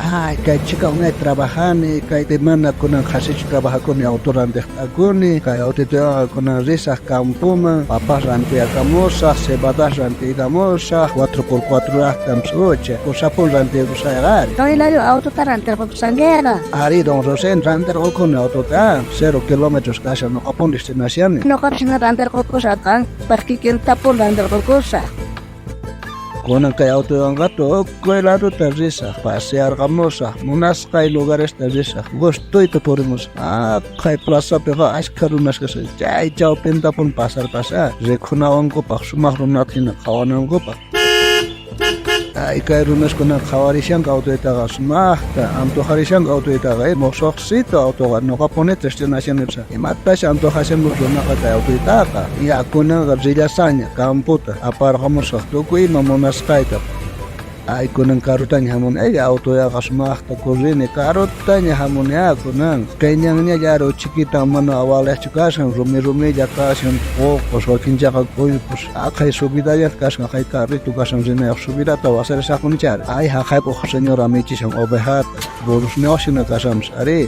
Ay, kay chika unay trabajani, kaypi mana kunan qhasichu trabajakuni, auto rantiqtakuni, kay autitowanqa kunan risaj campoman, papas rantiyakamusaj, cebadas rantiykamusaj, 4x4 rajtam p'ucha, kusapun rantiykusayqa ari. Don Hilario autota rantirqokusankiqa. Ari, don José, rantirqokuni autota, 0 kilómetros kashan, noqapun destinashani. Noqapis rantirqokusaj, qanpaq kikintapun rantirqokusaj. Kunan kay autowanqa tukuy ladota risaj, pasearqamusaj, munasqay lugaresta risaj, gustoyta purimusaj. Aqhay plazapiqa ashkha runas kashan, chay chawpintapun pasarpasaj, rikhunawankupaj, sumaj runata hina qhawanankupaj. Ay, kay runaskuna qhawarishanku autoytaqa sumajta, antojarishanku autoytaqa, mosojsito autoqa, noqapunita estrenashanipsa. Imatash antojashanku runaqa kay autoytaqa. Ya, kunanqa rillasaña campota aparqamusaj tukuy ima munasqayta. Ay, kunan karutaña hamuni. Ay, autoyaqa sumajta corrini, karutaña hamuni a kunan. Kay ñanñalla ari uchikita mana valeqchu kashan, rumi rumilla kashan, qoqos, wakinchaqa k'ullpus. Aqhay subidallataq kashan, aqhay carrito kashan rinayaq subidata wasarisaqunicha ari. Ay, haqhaypi uj señora michishan ovejata, burrosniyuq hina kashanpas, ari.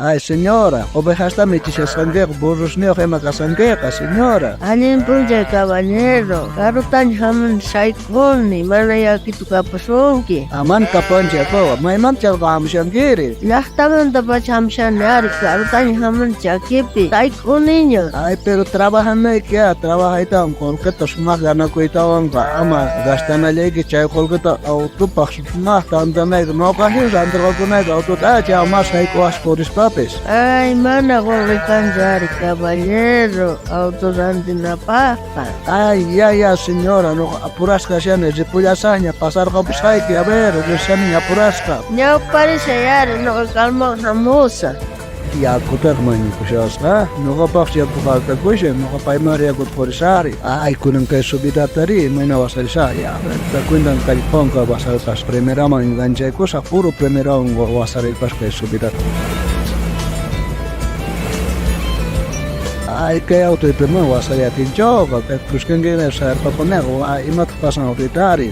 Ay, señora, ovejasta michishasqankiqa, burrosniyuq ima kasqankiqa, señora. Allin p'unchay, caballero. Karutaña hamuni sayk'uni, mana yakitu kapusunki. Aman kapuwanchik yakuqa, maymanta chayqa hamushankiri? Llaqtamantapacha hamushani ari, karutaña hamuni chakipi, sayk'uniña. Ay, pero trabajanayki ya, trabajaytawan qolqeta sumaq ganakuytawanqa ama gastanallayki chay qolqeta autopaq sumaqta andanayki, noqa hina rantirqakunayki autota, ah, chay ama sayk'uwaspa purispapis. Ay, mana qolqe kanchu ari, caballero, auto rantinapaqqa. Ay, ya, ya, señora, noqa apurasqa kashani, ripullasaqña, pasarqapusqayki, a ver, rishaniña apurasqa. Ñawparishay ari, noqa calmado hamusaq. Yakutaqa mañakushasqa, noqapaqchu yaku faltakushan, noqa paymanri yakuta purisaqri. Ay, kunan kay subidatari, imayna wasarisaq, ya, cuentan kallpanqa wasaripas, primeraman enganchaykusaq, puro primerawan wasaripas kay subidata. Ay, kay autoypi mana wasariy atinchawqa, kay kuskankiqa sayarpakunaqa, imataq pasan autoytari?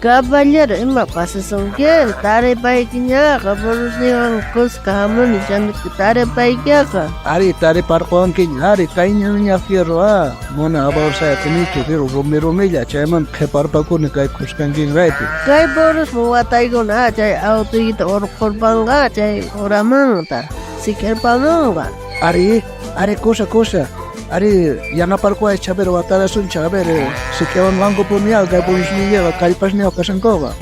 Caballero, ima pasasunki? Taripaykiñaqa, burrosniywan kuska hamuni chantaki taripaykiqa. Ari, tariparqowankiña, ari, kayñaña fierro, ah, mana avanzay atinichu, fierro rumi rumilla, chaymanta qheparpakuni kay kuskankinraypi. Kay burrosman wataykuna, ah, chay autoykita urqhurpanqa, chay uramanta sikirpamunqa. Ari, ari, kusa, kusa. Ari, yanaparquway Chavero watarasunchik, a ver, sik'iwanqankupuniya kay burrosniykiqa kallpasniyuq kashankuqa.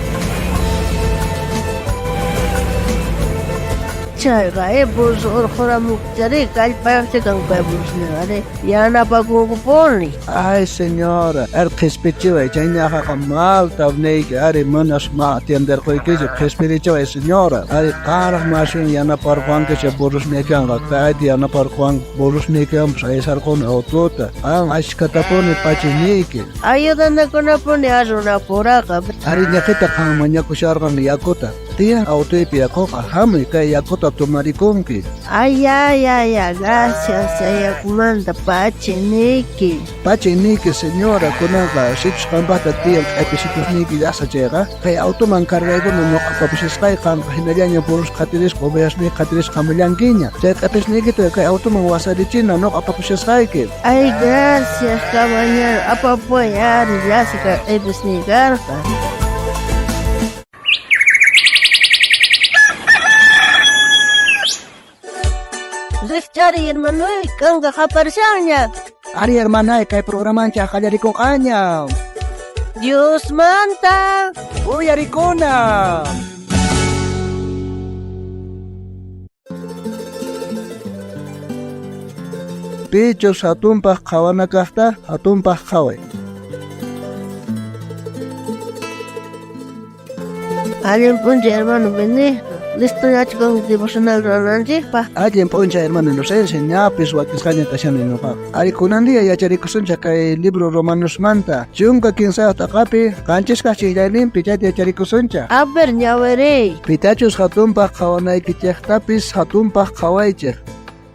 Chayqa, burros urqhuramuqchari kallpayuqcha kanku kay burrosniqa, ari, yanapakunkupuni. Ay, señora, ari qhispichiway, chay ñaqaqa malta niyki, ari mana sumaj atienderquykichu, qhispirichiway, señora. Ari qanraq mashin yanaparquwankichik burrosniykiwanqa, kayta yanaparquwanki, burrosniykiwanpas aysarquni autota, qan ashkhatapuni pachiniyki. Ayudanakunapuni ari runapuraqa. Ari ñaqita qan mañakusharqan yakuta. Tiyan autoypi yakuqa, hamuy kay yakuta tomarikunki. Ay, ay, ay, ay, gracias chay yakumanta pachiniyki. Pachiniyki, señora, kunanqa sichus qampaqta tiyan q'episitusniyki llasa chayqa, kay automan cargaykuna noqa apapusasqay, qanqa hinallaña burros qhatirisqa, ovejasniyki qhatirisqa hamullankiña. Chay q'episniykita kay automan wasarichina, noqa apapushasqayki. Ay, gracias, caballero, apapuway ari llasa kay q'episniy karqa. Rijchariy, hermanoy, kanqa qaparishanña. Ari, hermanay, kay programanchej qallarikunqaña. Diosmanta uyarikuna. Pichus jatunpaj qhawana kajta jatunpaj qhaway. Allin p'unchay, hermano Benigno. Listoñachu kanki devocional ruwananchikpaq? Allin p'unchay, hermano Inocencia, ñapis wakisqaña kashani ñuqaqa. Ari kunan día yacharikusunchik kay libro Romanosmanta. 13 t'aqapi, 7 kaq ch'illayninpi chayta yacharikusunchik. A ver, ñawiriy. Pitachus jatunpaj qhawanaykichejtapis jatunpaj qhawaychej.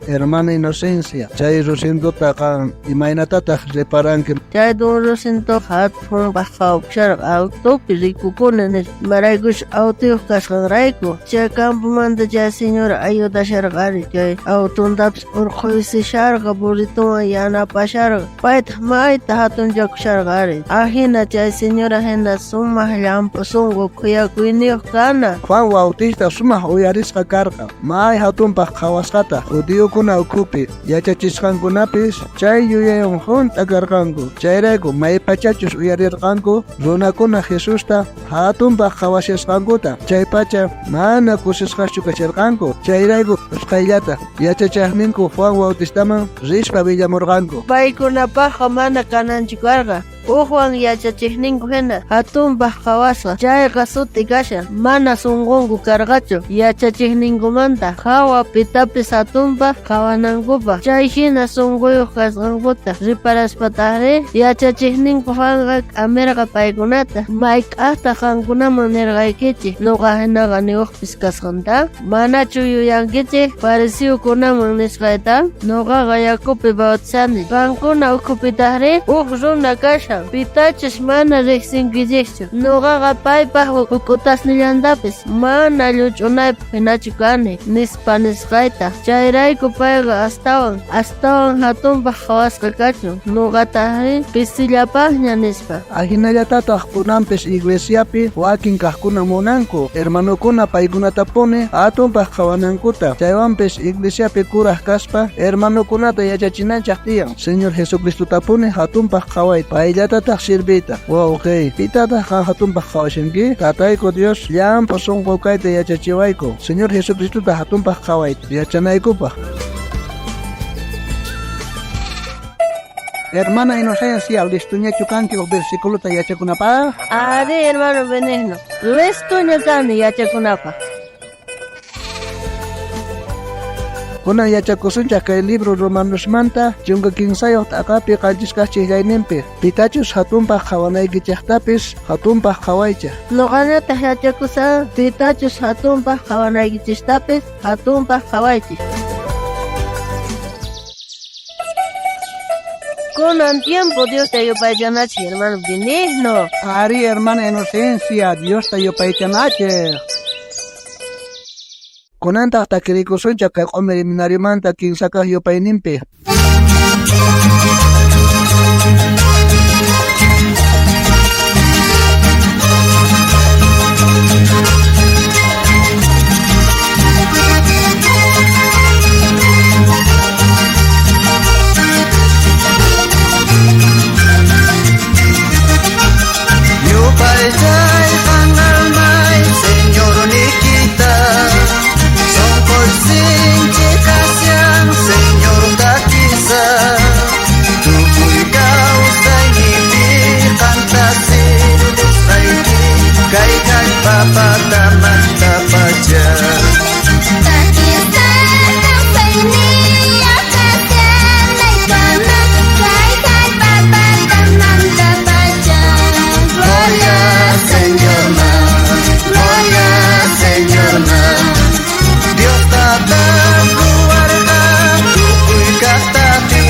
Hermana Inocencia, chay Rosendota qan imaynatataj reparanki? Chay don Rosendo hatunpaj qhawakusharqa autopi rikukuni nispa, imaraykuchus autoyoj kasqanrayku. Chay campomanta chay señora ayudasharqari, chay autontapis urqhuysisharqa, burritonwan yanapasharqa, paytaj mayta jatunchakusharqari. Ajina chay señora jina sumaj llamp'u sonqo khuyakuyniyoj kana. Juan Bautista sumaj uyarisqa karqa, may jatunpaj qhawasqataj judiokuna ukhupi. Yachachisqankunapis chay yuyaywan junt'a karqanku. Chayrayku maypachachus uyarerqanku runakuna Jesusta jatunpaj qhawashasqankuta, chaypacha mana kusisqaschu kasharqanku. Chayrayku usqhayllata yachachajninku Juan Bautistaman rispa willamorqanku. Paykunapajqa mana kananchu karqa. Ujwan yachachejninku jina jatunpaj qhawasqa, chayqa sut'i kashan, mana sonqonku karqachu yachachejninkumanta jawa pitapis jatunpaj qhawanankupaj. Chay jina sonqoyoj kasqankuta reparaspatajrí, yachachejninku Juanqa k'amerqa paykunata, Mayk'ajtaj qankunaman nerqaykichej noqa jinaqa ni ujpis kasqanta? Manachu yuyankichej fariseokunaman nisqayta? Noqaqa yakupi bautizani, qankuna ukhupitajrí uj runa kashan, pitachus mana rejsinkichejchu. Noqaqa paypaj juk'utasnillantapis mana lluch'unaypaj jinachu kani, nispa nisqayta. Chayrayku payqa astawan astawan jatunpaj qhawasqa kachun, noqatajrí pisillapajña, nispa. Ajinallatataj kunanpis iglesiapi wakin kajkuna munanku hermanokuna paykunatapuni jatunpaj qhawanankuta. Chaywanpis iglesiapi kuraj kaspa hermanokunata yachachinanchej tiyan Señor Jesucristotapuni jatunpaj qhawayta, payllatataj sirviyta. Wawqey, pitataj qan jatunpaj qhawashanki? Tatayku Dios llamp'u sonqo kayta yachachiwayku, Señor Jesucristota jatunpaj qhawayta yachanaykupaj. Hermana Inocencia, listoñachu kanki uj versiculota yachakunapaj? Arí, hermano Benigno, listoña kani yachakunapaj. Kunan yachakusunchej kay libro Romanosmanta 13 t'aqapi 7 kaj chijllayninpi. Pitachus jatunpaj qhawanaykichejtapis jatunpaj qhawaychej. Noqañataj yachakusaj pitachus jatunpaj qhawanaykichejtapis jatunpaj qhawaychej. Kunan tiempo Diosta yupaychanachej, hermano Benigno. Arí, hermana Inocencia, Diosta yupaychanachej. Kunantaj takirikusunchej kay q'omer seminariomanta 3 kaj yupayninpi. Yupaychay qan almay Señorniykita, sonqoy sinchi kashan Señorta kisa, tukuy kawsayniypi qanta sirvisqayki, kay jallp'a patamantapacha. Gloria Señorman, gloria Señorman, Dios Tata ruwarqa tukuy kajtapi,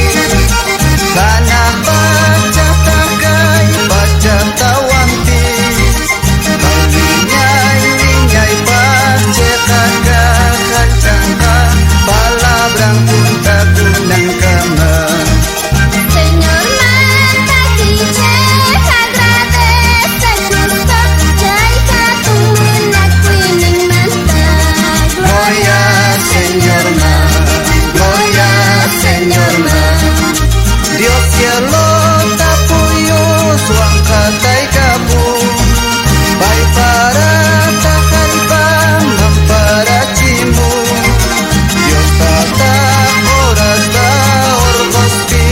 janaj pachata kay pachatawanpis, pay wiñay wiñaypaj cheqa kaj jallch'anqa, palabran junt'akunankama. Señormanta agradecekuspa chay jatun munakuyninmanta. Gloria Señorman, gloria Señorman, Dios cielota puyuswan qhataykapun, pay parata jallp'aman parachimun, Dios Tata horasta orqospi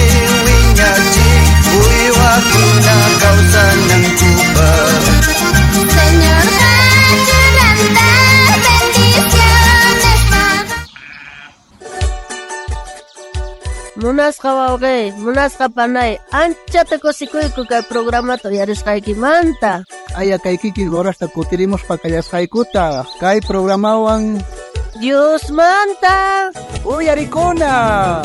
wiñachin, uywakuna kawsanankupaj. Señorqa churanta bendiciones paga. Munasqa wawqey, munasqa panay, anchata kusikuyku kay programata uyarisqaykimanta. Aya kay kikin horasta kutirimuspa kallasqaykuta kay programawan. Diosmanta Uyarikuna.